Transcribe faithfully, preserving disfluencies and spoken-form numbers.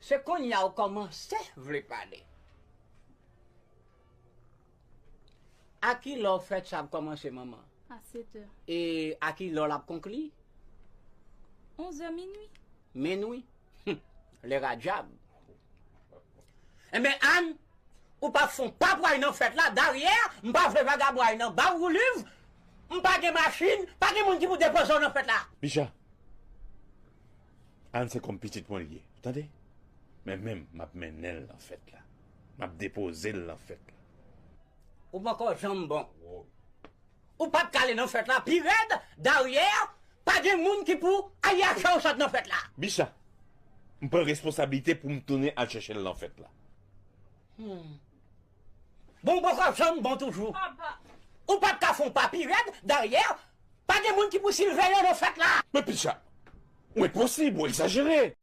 Se kounye a w kòmanse vle pale. A ki lè w fèt sa ap kòmanse, manman? A sèt è. E a ki lè w l ap konkli? Onz è, minwi. Minwi? Hum, lè radyab. Enben, Ann, ou p ap fè yon pa pway nan fèt la. Dayè, m pa vle vagabon al nan ba w wouliv. M pa gen machin, pa gen moun ki pou depoze w nan fèt la. Bicha, Ann se kòm pitit mwen li ye, ou tande? Men menm, m ap mennen l nan fèt la. M ap depoze l nan fèt la. Ou poko janm bon. Ou p ap ka ale nan fèt la pi rèd, dayè, pa gen moun ki pou al achte w sot nan fèt la. Bicha, m pran responsablite pou m tounen al chèche l nan fèt la. Hmm. Bon, ou poko janm bon toujou. Papa. Ou p ap ka fè yon pa pi rèd, dayè, pa gen moun ki pou siveye w nan fèt la. Men Bicha, ou enposib, ou egzajere.